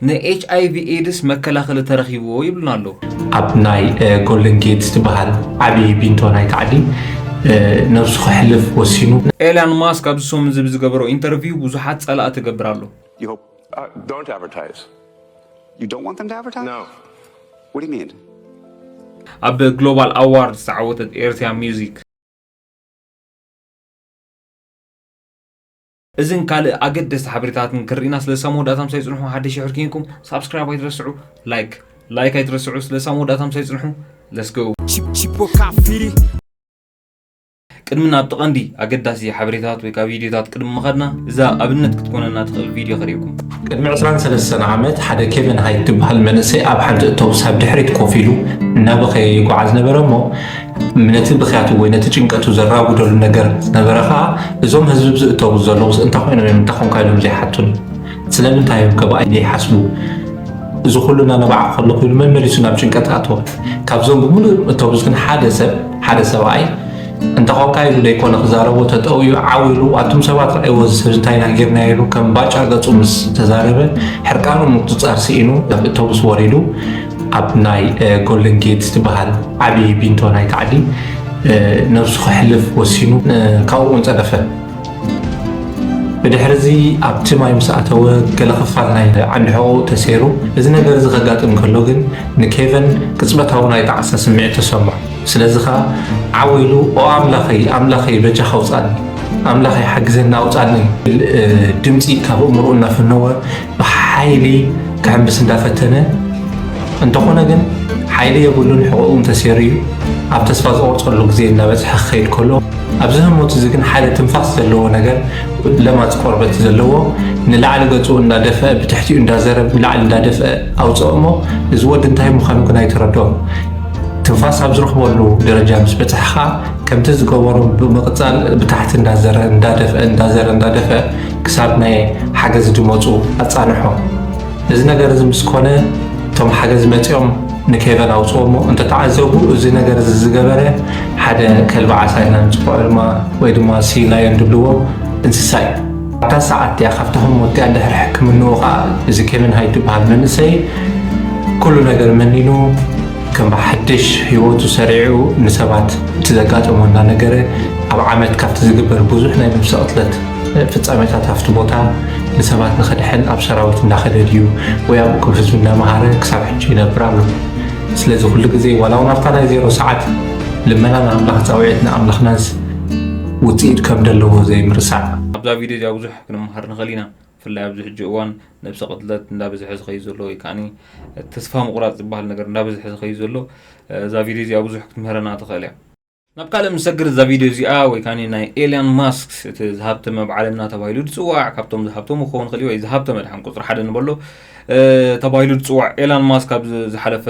ንኤች ኣይ ቪ ኤድስ መከላኸሊ ተረኺብዎ ይብሉና ኣለዉ። ኣብ ናይ ጎልደን ጌት ዝበሃል ዓብዪ ቢንቶ ናይቲ ዓዲ ነብሱ ከሕልፍ ወሲኑ። ኤላን ማስክ ኣብዚ ሰሙን እዚ ብዝገበሮ ኢንተርቪው ብዙሓት ጸላእቲ ይገብር ኣሎ። You hope. Uh, don't advertise. You don't want them to advertise? No. What do you mean? ኣብ ግሎባል ኣዋርድ ዝተዓወተት ኤርትራ ሚውዚክ። እዝን ካልእ ኣገደስቲ ሓበሬታትን ክርኢና ስለ ሳብ መወዳእታ ምሳይ ጽንሑ። ሓደሽ ሕር ኬንኩም ሳብስክራይብ ኣይትረስዑ፣ ላይክ ላይክ ኣይትረስዑ። ስለ ሳብ መወዳእታ ምሳይ ጽንሑ። Let's go። Chip- Chipo Kafiri. ቅድሚ ናብቲ ቀንዲ ኣገዳሲ ሓበሬታት ወይ ካብ ቪድዮታት ቅድሚ ምኻድና እዛ ኣብነት ክትኮነና ትኽእል ቪድዮ ከርእየኩም። ቅድሚ ዕስራን ሰለስተን ዓመት ሓደ ኬቨን ሃይት ዝበሃል መንእሰይ ኣብ ሓንቲ እቶብስ ኣብ ድሕሪት ኮፍ ኢሉ እናበኸየ ይጓዓዝ ነበረ እሞ ነቲ ብኽያቱ ወይ ነቲ ጭንቀቱ ዘራጉደሉ ነገር ዝነበረ ኸዓ እዞም ህዝቢ ኣብዚ እቶብስ ዘለውስ እንታይ ኮይኖም እዮም እንታይ ኮንካ ኢሎም ዘይሓቱን ስለምንታይ እዮም ከብኣይ ዘይሓስቡ እዚ ኩሉ እናነባዕኹ ከለኹ ኢሉ መመሊሱ ናብ ጭንቀት ኣተወ። ካብዞም ብምሉእ እቶብስ ግን ሓደ ሰብ ሓደ ሰብኣይ እንተኾንካ ኢሉ ዘይኮነ ክዛረቦ ተጠውዩ ዓው ኢሉ ኣቱም ሰባት ረኣይዎ እዚ ሰብ እንታይ ኢና ጌርናዮ ኢሉ ከም ባጫ ገጹ ምስ ተዛረበ ሕርቃኑ ምቁጽጻር ስኢኑ ካብ እቶብስ ወሪዱ ኣብ ናይ ጎልደን ጌት ዝበሃል ዓብዪ ቢንቶ ናይቲ ዓዲ ነብሱ ከሕልፍ ወሲኑ ካብኡ እውን ጸደፈ። ብድሕሪ እዚ ኣብቲ ማይ ምስ ኣተወ ገለ ክፋል ናይ ዓንዲ ሕቖኡ ተሰይሩ። እዚ ነገር እዚ ከጋጥም ከሎ ግን ንኬቨን ቅጽበታዊ ናይ ጣዕሳ ስምዒት ተሰምዖ። ስለዚ ኸኣ ዓው ኢሉ ኦ ኣምላኸይ ኣምላኸይ በጃኻ ኣውጽኣኒ ኣምላኸይ ሓግዘኒ ኣውጽኣኒ ዝብል ድምጺ ካብ ኣእምሮኡ እናፈነወ ብሓይሊ ክሕምብስ እንዳፈተነ እንተኾነ ግን ሓይሊ የብሉን ሕቖኡ እንተሰይሩ እዩ ኣብ ተስፋ ዝቖርጸሉ ግዜ እናበጽሐ ክኸይድ ከሎ ኣብዚ ህሞት እዚ ግን ሓደ ትንፋስ ዘለዎ ነገር ለማጽ ቆርበት ዘለዎ ንላዕሊ ገጹ እንዳደፍአ ብትሕቲኡ እንዳዘረ ንላዕሊ እንዳደፍአ ኣውጽኦ እሞ እዚ ወዲ እንታይ ምዃኑ ግን ኣይተረድኦን ትንፋስ ኣብ ዝረኽበሉ ደረጃ ምስ በጽሐ ኸኣ ከምቲ ዝገበሮ ብምቕጻል ብታሕቲ እንዳዘረ እንዳደፍአ እንዳዘረ እንዳደፍአ ክሳብ ናይ ሓገዝ ድመጹ ኣጻንሖ። እዚ ነገር እዚ ምስ ኮነ እቶም ሓገዝ መጺኦም ንኬቨን ኣውጽኦ እሞ እንተተዓዘቡ እዚ ነገር እዚ ዝገበረ ሓደ ከልቢ ዓሳ ኢና ንጽውዖ ድማ ወይ ድማ ሲ ላዮን ድብልዎ እንስሳ እዩ። ኣብታ ሰዓት እቲኣ ካብታ ህሞት እቲኣ ድሕሪ ሕክምንኡ ኸኣ እዚ ኬቨን ሃይት ዝበሃል መንእሰይ ኩሉ ነገር መኒኑ ከም ሓድሽ ህይወቱ ሰሪዑ ንሰባት እቲ ዘጋጠሞ እናነገረ ኣብ ዓመት ካብቲ ዝግበር ብዙሕ ናይ ነብሰ ቅትለት ፍጻሜታት ኣብቲ ቦታ ንሰባት ንኸድሕን ኣብ ሰራዊት እንዳኸደ ድዩ ወይ ኣብኡ ከም ህዝቢ እንዳመሃረ ክሳብ ሕጂ ይነብር ኣሎ። ስለዚ ኩሉ ግዜ ዋላ እውን ኣብታ ናይ ዜሮ ሰዓት ልመና ንኣምላኽ ጻውዒት ንኣምላኽናስ ውጽኢት ከም ደለዎ ዘይምርሳዕ። ኣብዛ ቪድዮ እዚኣ ብዙሕ ክንመሃር ንኽእል ኢና። ብፍላይ ኣብዚ ሕጂ እዋን ነብሰ ቅትለት እንዳበዝሐ ዝኸይድ ዘሎ ወይ ከዓኒ ተስፋ ምቑራፅ ዝበሃል ነገር እንዳበዝሐ ዝኸይድ ዘሎ እዛ ቪድዮ እዚኣ ብዙሕ ክትምህረና ትኽእል እያ። ናብ ካልእ ምሰግር እዛ ቪድዮ እዚኣ ወይ ከዓኒ ናይ ኤልያን ማስክ እቲ ዝሃብተመ ኣብ ዓለምና ተባሂሉ ዝፅዋዕ ካብቶም ዝሃብተሙ ክኸውን ይኽእል እዩ ወይ ዝሃብተመ ድሓን ቁፅሪ ሓደ ንበሎ ተባሂሉ ዝፅዋዕ ኤላን ማስክ ኣብ ዝሓለፈ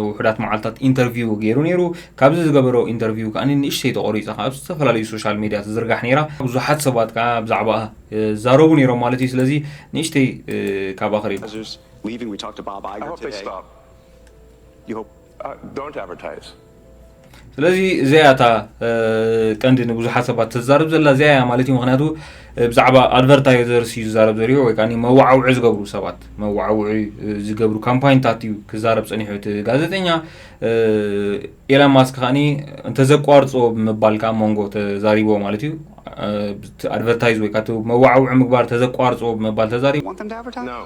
ውሑዳት መዓልታት ኢንተርቪው ገይሩ ነይሩ። ካብዚ ዝገበሮ ኢንተርቪው ከዓ ንእሽተይ ተቆሪፃ ከዓ ኣብ ዝተፈላለዩ ሶሻል ሚድያ ትዝርጋሕ ነይራ። ብዙሓት ሰባት ከዓ ብዛዕባ ይዛረቡ ነይሮም ማለት እዩ። ስለዚ ንእሽተይ ካብኣ ክሪም Leaving, we talked to Bob Iger I hope they today. Stop. You hope. Uh, don't advertise. ስለዚ እዚኣ እታ ቀንዲ ንብዙሓት ሰባት ተዛርብ ዘላ እዚኣ እያ ማለት እዩ። ምክንያቱ ብዛዕባ ኣድቨርታይዘርስ እዩ ዝዛረብ ዘሪሁ ወይ ከዓ መዋዓውዒ ዝገብሩ ሰባት መዋዓውዒ ዝገብሩ ካምፓይንታት እዩ ክዛረብ ፀኒሑ እቲ ጋዜጠኛ። ኤላን ማስክ ከዓ እንተዘቋርፆ ብምባል ከዓ መንጎ ተዛሪቦ ማለት እዩ። ኣድቨርታይዝ ወይ ከዓ መዋዓውዒ ምግባር ተዘቋርፆ ብምባል ተዛሪቡ። Want them to advertise? No.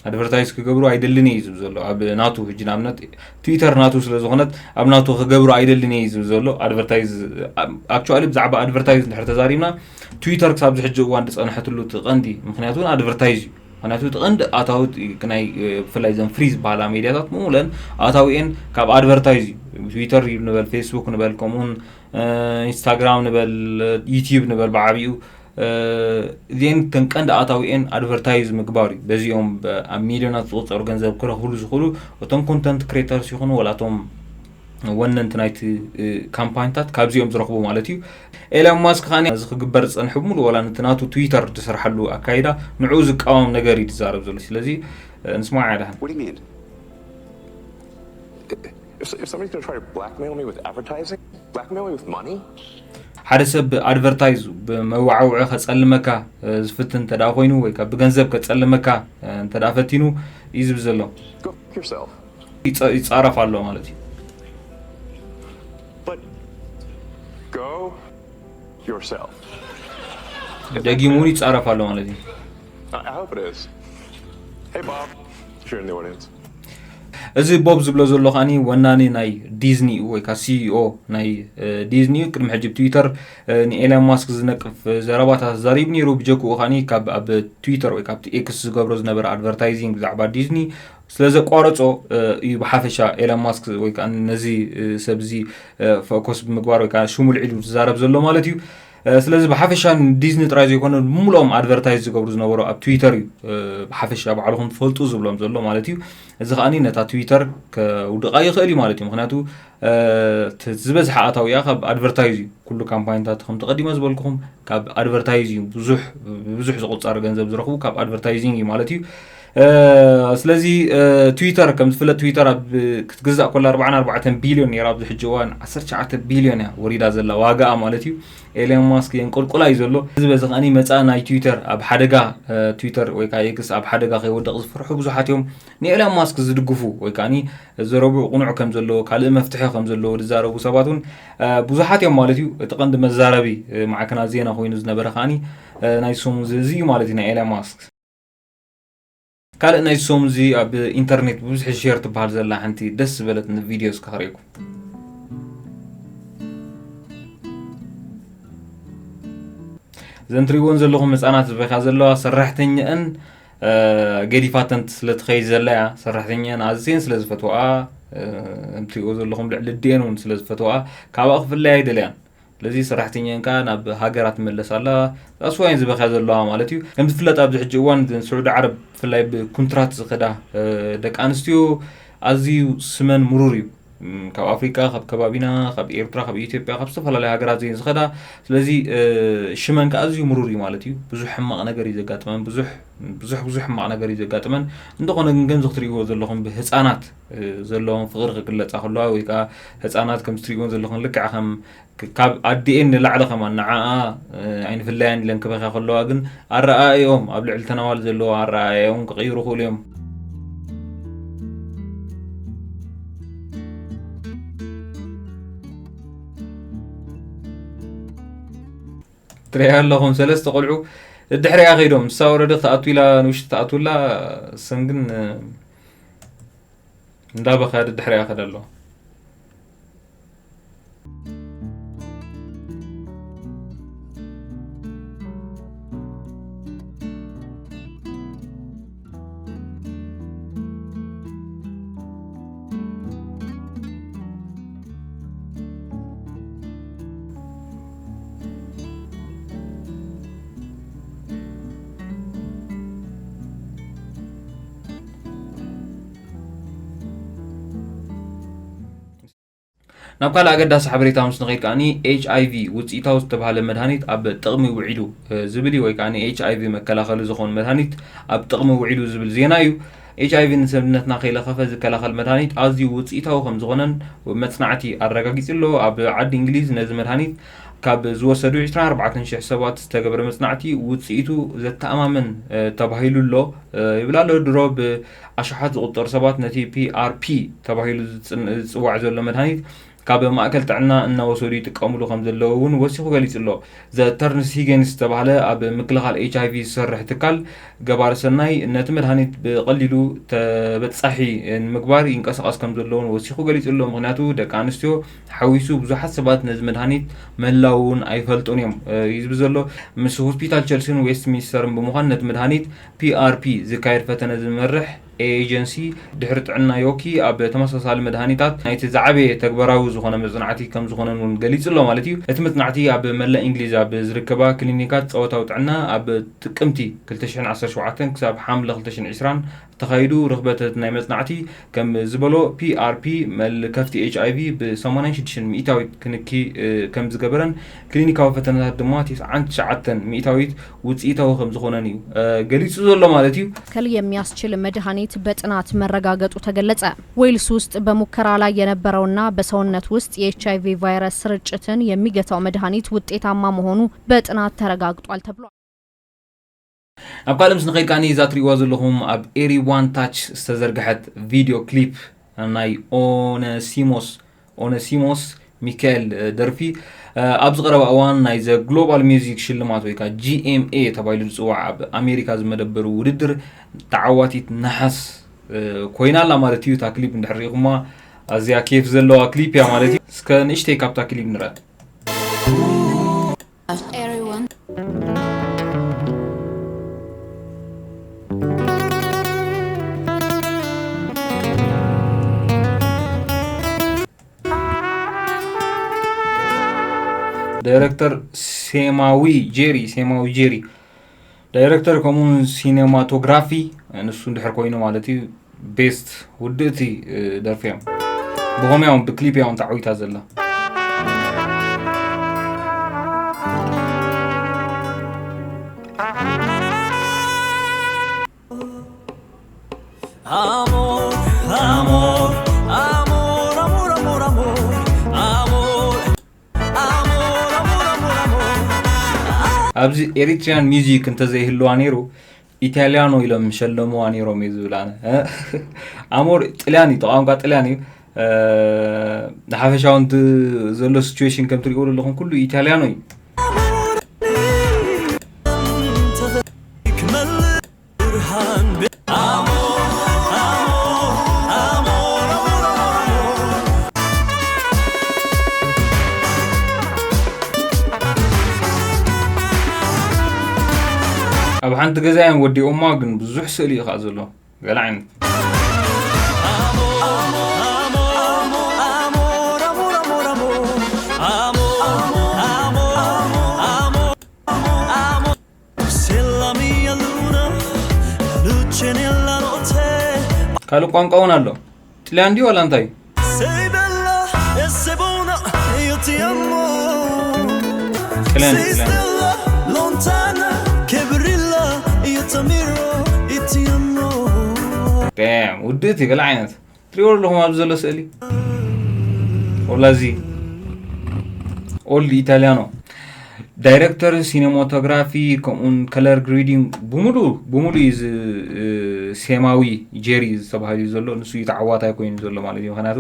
ኣድቨርታይዝ ክገብሩ ኣይደልን እየ ዝብ ዘሎ ኣብ ናቱ ሕጂ ንኣብነት ትዊተር ናቱ ስለ ዝኾነት ኣብ ናቱ ክገብሩ ኣይደልን እየ ዝብ ዘሎ ኣድቨርታይዝ። ኣክቹዋሊ ብዛዕባ ኣድቨርታይዝ እንድሕር ተዛሪብና ትዊተር ክሳብ ዝሕጂ እዋን ዝፀንሐትሉ እቲ ቀንዲ ምክንያቱ እውን ኣድቨርታይዝ እዩ። ምክንያቱ እቲ ቀንዲ ኣታዊ ናይ ብፍላይ ዘን ፍሪ ዝበሃላ ሜድያታት ምሙለን ኣታዊኤን ካብ ኣድቨርታይዝ እዩ። ትዊተር ንበል ፌስቡክ ንበል ከምኡውን ኢንስታግራም ንበል ዩቲዩብ ንበል ብዓብኡ እዚአን ተን ቀንዲ ኣታዊኤን ኣድቨርታይዝ ምግባር እዩ። በዚኦም ኣብ ሚሊዮናት ዝቁፀሩ ገንዘብ ክረኽብሉ ዝኽእሉ እቶም ኮንተንት ክሬተርስ ይኹኑ ወላቶም ወነንቲ ናይቲ ካምፓኒታት ካብዚኦም ዝረኽቡ ማለት እዩ። ኤላን ማስክ ከዓ እዚ ክግበር ዝፀንሐ ብምሉእ ዋላ ነቲ ናቱ ትዊተር ዝሰርሓሉ ኣካይዳ ንዕኡ ዝቃወም ነገር እዩ ዝዛረብ ዘሎ። ስለዚ ንስማዕ ያዳህን What do you mean? If, if somebody's going to try to blackmail me with advertising, blackmail me with money? ሓደ ሰብ ኣድቨርታይዝ ብመዋዓውዒ ከጸልመካ ዝፍትን እንተ ደኣ ኮይኑ ወይ ከዓ ብገንዘብ ከጸልመካ እንተ ደኣ ፈቲኑ እዩ ዝብል ዘሎ። ይጻረፍ ኣሎ ማለት እዩ። ደጊሙ እውን ይጻረፍ ኣሎ ማለት እዩ። እዚ ቦብ ዝብሎ ዘሎ ከዓኒ ወናኒ ናይ ዲዝኒ እዩ ወይ ከዓ ሲኢኦ ናይ ዲዝኒ እዩ። ቅድሚ ሕጂ ብትዊተር ንኤለን ማስክ ዝነቅፍ ዘረባታት ዛሪቡ ነይሩ። ብጀክኡ ከዓኒ ካብ ኣብ ትዊተር ወይ ካብቲ ኤክስ ዝገብሮ ዝነበረ ኣድቨርታይዚንግ ብዛዕባ ዲዝኒ ስለ ዘቋረጾ እዩ ብሓፈሻ ኤለን ማስክ ወይ ከዓ ነዚ ሰብ እዚ ፈኮስ ብምግባር ወይ ከዓ ሽሙ ልዒሉ ዝዛረብ ዘሎ ማለት እዩ። ስለዚ ብሓፈሻ ንዲዝኒ ጥራይ ዘይኮነ ብምሉኦም ኣድቨርታይዝ ዝገብሩ ዝነበሩ ኣብ ትዊተር እዩ። ብሓፈሻ ባዕልኹም ትፈልጡ ዝብሎም ዘሎ ማለት እዩ። እዚ ከዓኒ ነታ ትዊተር ከውድቓ ይኽእል እዩ ማለት እዩ። ምክንያቱ ዝበዝሐ ኣታዊኣ ካብ ኣድቨርታይዝ እዩ። ኩሉ ካምፓኒታት ከም ተቐዲመ ዝበልኩኹም ካብ ኣድቨርታይዝ እዩ። ብዙሕ ብዙሕ ዝቁጸር ገንዘብ ዝረኽቡ ካብ ኣድቨርታይዚንግ እዩ ማለት እዩ። ስለዚ ትዊተር ከም ዝፍለጥ ትዊተር ኣብ ክትግዛእ ኮላ ኣርባዓን ኣርባዕተን ቢልዮን ነይራ። ኣብዚ ሕጂ እዋን ዓሰርተ ትሽዓተ ቢልዮን እያ ወሪዳ ዘላ ዋጋኣ ማለት እዩ። ኤለን ማስክ የንቆልቁላ እዩ ዘሎ። እዚ በዚ ከዓኒ መጻኢ ናይ ትዊተር ኣብ ሓደጋ ትዊተር ወይ ከዓ ኤክስ ኣብ ሓደጋ ከይወድቕ ዝፈርሑ ብዙሓት እዮም። ንኤለን ማስክ ዝድግፉ ወይ ከዓኒ ዘረብኡ ቅኑዕ ከም ዘሎ ካልእ መፍትሒ ከም ዘለዎ ዝዛረቡ ሰባት እውን ብዙሓት እዮም ማለት እዩ። እቲ ቀንዲ መዛረቢ ማዕከናት ዜና ኮይኑ ዝነበረ ከዓኒ ናይ ሰሙን እዚ እዩ ማለት እዩ ናይ ኤለን ማስክ። ካልእ ናይ ሰሙን እዚ ኣብ ኢንተርኔት ብብዝሒ ሼር ትበሃል ዘላ ሓንቲ ደስ ዝበለትኒ ቪድዮ እስከ ክርእየኩም። እዘን ትሪእወን ዘለኹም ህፃናት ዝበካ ዘለዋ ሰራሕተኛአን ገዲፋተን ስለትኸይድ ዘላ እያ። ሰራሕተኛአን ኣዝየን ስለ ዝፈትወኣ እም ትሪእዎ ዘለኹም ልዕሊ ኣዲኤን እውን ስለ ዝፈትወኣ ካብኣ ክፍለያ ኣይደለያን። ስለዚ ሰራሕተኛን ከኣ ናብ ሃገራ ትመለስ ኣላ። ኣስዋይን ዝበኽያ ዘለዋ ማለት እዩ። ከም ዝፍለጥ ኣብዚ ሕጂ እዋን ስዑዲ ዓረብ ብፍላይ ብኩንትራት ዝኸዳ ደቂ ኣንስትዮ ኣዝዩ ስመን ምሩር እዩ። ካብ ኣፍሪቃ፣ ካብ ከባቢና፣ ካብ ኤርትራ፣ ካብ ኢትዮጵያ፣ ካብ ዝተፈላለዩ ሃገራት ዘን ዝኸዳ። ስለዚ ሽመን ከኣ ኣዝዩ ምሩር እዩ ማለት እዩ። ብዙሕ ሕማቕ ነገር እዩ ዘጋጥመን፣ ብዙሕ ብዙሕ ብዙሕ ሕማቕ ነገር እዩ ዘጋጥመን። እንተኾነ ግን ከምዚ ክትርእይዎ ዘለኹም ብህፃናት ዘለዎም ፍቕሪ ክግለፃ ከለዋ ወይ ከዓ ህፃናት ከም ትርእይዎም ዘለኹም ልክዕ ከም ካብ ኣዲኤን ንላዕሊ ከማን ንዓኣ ኣይንፍለያን ኢለን ክበኽያ ከለዋ ግን ኣረኣእዮም ኣብ ልዕሊ ተናዋል ዘለዎ ኣረኣእዮም ክቕይሩ ይኽእሉ እዮም። ትሪኣ ኣለኹም ሰለስተ ቆልዑ ድሕሪኣ ከይዶም ንሳ ወረደ ክትኣቱ ኢላ ንውሽጢ ትኣትውላ እሰን ግን እንዳበኸያ ድድሕሪኣ ከደ ኣለዋ። ናብ ካልእ ኣገዳሲ ሓበሬታ ምስ ንኸይድ ከኣኒ ኤች ኣይ ቪ ውፅኢታዊ ዝተባህለ መድሃኒት ኣብ ጥቕሚ ውዒሉ ዝብል እዩ። ወይ ከኣኒ ኤች ኣይ ቪ መከላኸሊ ዝኾኑ መድሃኒት ኣብ ጥቕሚ ውዒሉ ዝብል ዜና እዩ። ኤች ኣይ ቪ ንሰብነትና ከይለኸፈ ዝከላኸል መድሃኒት ኣዝዩ ውፅኢታዊ ከም ዝኾነን መፅናዕቲ ኣረጋጊፁ ኣሎ። ኣብ ዓዲ እንግሊዝ ነዚ መድሃኒት ካብ ዝወሰዱ ዕስራን ኣርባዕተን ሽሕ ሰባት ዝተገብረ መፅናዕቲ ውፅኢቱ ዘተኣማምን ተባሂሉ ኣሎ ይብል ኣሎ። ድሮ ብኣሽሓት ዝቑጠሩ ሰባት ነቲ ፒ ኣር ፒ ተባሂሉ ዝፅዋዕ ዘሎ መድሃኒት ካብ ማእከል ጥዕና እናወሰዱ ይጥቀምሉ ከም ዘለዉ እውን ወሲኹ ገሊጹ ኣሎ። ዘ ተርንስ ሂገንስ ዝተባህለ ኣብ ምክልኻል ኤች ኣይ ቪ ዝሰርሕ ትካል ገባሪ ሰናይ ነቲ መድሃኒት ብቐሊሉ ተበጻሒ ንምግባር ይንቀሳቐስ ከም ዘሎ እውን ወሲኹ ገሊጹ ኣሎ። ምኽንያቱ ደቂ ኣንስትዮ ሓዊሱ ብዙሓት ሰባት ነዚ መድሃኒት ምህላዉ እውን ኣይፈልጡን እዮም እዩ ዝብል ዘሎ። ምስ ሆስፒታል ቸልሲን ዌስትሚንስተርን ብምዃን ነቲ መድሃኒት ፒ ኣር ፒ ዝካየድ ፈተነ ዝመርሕ ኤጀንሲ ድሕሪ ጥዕና ዮኪ ኣብ ተመሳሳሊ መድሃኒታት ናይቲ ዝዓበየ ተግባራዊ ዝኾነ መጽናዕቲ ከም ዝኾነን እውን ገሊጹ ኣሎ ማለት እዩ። እቲ መጽናዕቲ ኣብ መላእ እንግሊዝ ኣብ ዝርከባ ክሊኒካት ጸወታዊ ጥዕና ኣብ ጥቅምቲ ክልተ ሽሕን ዓሰርተ ሸውዓተን ክሳብ ሓምለ ክልተ ሽሕን ዕስራን ተኻይዱ። ርኽበተት ናይ መጽናዕቲ ከም ዝበሎ ፒ ኣር ፒ መልከፍቲ ኤች ኣይ ቪ ብ ሰማንያን ሽዱሽተን ሚእታዊት ክንኪ ከም ዝገበረን ክሊኒካዊ ፈተነታት ድማ ተስዓን ትሽዓተን ሚእታዊት ውፅኢታዊ ከም ዝኾነን እዩ ገሊፁ ዘሎ ማለት እዩ። ከል የሚያስችል መድኃኒት በጥናት መረጋገጡ ተገለጸ። ዌልስ ውስጥ በሙከራ ላይ የነበረውና በሰውነት ውስጥ የ ኤች አይ ቪ ቫይረስ ስርጭትን የሚገታው መድኃኒት ውጤታማ መሆኑ በጥናት ተረጋግጧል ተብሏል። ኣብ ካልእ ምስ ንኸይድ ከዓኒ እዛ ትሪእዋ ዘለኹም ኣብ ኤሪ ዋን ታች ዝተዘርግሐት ቪድዮ ክሊፕ ናይ ኦነሲሞስ ኦነሲሞስ ሚካኤል ደርፊ ኣብዚ ቀረባ እዋን ናይ ዘ ግሎባል ሚውዚክ ሽልማት ወይ ከዓ ጂ ኤም ኤ ተባሂሉ ዝፅዋዕ ኣብ ኣሜሪካ ዝመደበሩ ውድድር ተዓዋቲት ነሓስ ኮይና ኣላ ማለት እዩ። እታ ክሊፕ እንድሕር ርኢኹማ ኣዝያ ኬፍ ዘለዋ ክሊፕ እያ ማለት እዩ። እስከ ንእሽተይ ካብታ ክሊፕ ንርአ። Everyone. ዳይረክተር ሴማዊ ጄሪ ሴማዊ ጄሪ ዳይረክተር ከምኡውን ሲኔማቶግራፊ ንሱ እንድሕር ኮይኑ ማለት እዩ። ቤስት ውድእቲ ደርፊ እዮም። ብኸመይ እዮም ብክሊፕ እዮም ተዓዊታ ዘላ። Amor, amor, amor, amor, amor, amor, amor, amor, amor, amor, amor. ኣብዚ ኤሪትሪያን ሚዚክ እንተዘይህልዋ ነይሩ ኢታሊያኖ ኢሎም ሸለምዋ ነይሮም እዩ ዝብል ኣነ። ኣሞር ጥልያን እዩ፣ ቋንቋ ጥልያን እዩ። ንሓፈሻ እውን ዘሎ ሲቹዌሽን ከም ትሪእዎ ዘለኹም ኩሉ ኢታሊያኖ እዩ። ኣብ ሓንቲ ገዛ እዮም ወዲኦማ፣ ግን ብዙሕ ስእሊ እዩ ከዓ ዘሎ። ገለ ዓይነት ካልእ ቋንቋ እውን ኣሎ። ጥልያን ድዩ ዋላ እንታይ? ጥልያን ጥልያን። ዳም ውድእቲ ገለ ዓይነት ትሪእዎ ኣለኹም ኣብዚ ዘሎ ስእሊ። ወላ እዚ ኦልድ ኢታሊያኖ ዳይረክተር ሲኔማቶግራፊ ከምኡን ከለር ግሬዲንግ ብሙሉ ብሙሉ እዩ እዚ ሴማዊ ጄሪ ዝተባሃለ እዩ ዘሎ። ንሱ እዩ ተዓዋታይ ኮይኑ ዘሎ ማለት እዩ። ምክንያቱ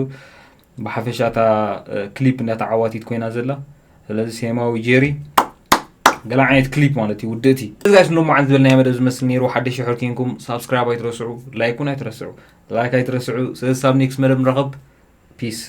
ብሓፈሻ እታ ክሊፕ እንዳ ተዓዋቲት ኮይና ዘላ። ስለዚ ሴማዊ ጄሪ ገለ ዓይነት ክሊፕ ማለት እዩ ውድእቲ። እዚ ጋይስ ንሎማዓንቲ ዝበልናዮ መደብ ዝመስል ነይሩ። ሓደሽ ሽሕር ኬንኩም ሳብስክራይብ ኣይትረስዑ፣ ላይክ እውን ኣይትረስዑ። ላይክ ኣይትረስዑ። ስለዚ ሳብ ኔክስት መደብ ንረኸብ። ፒስ።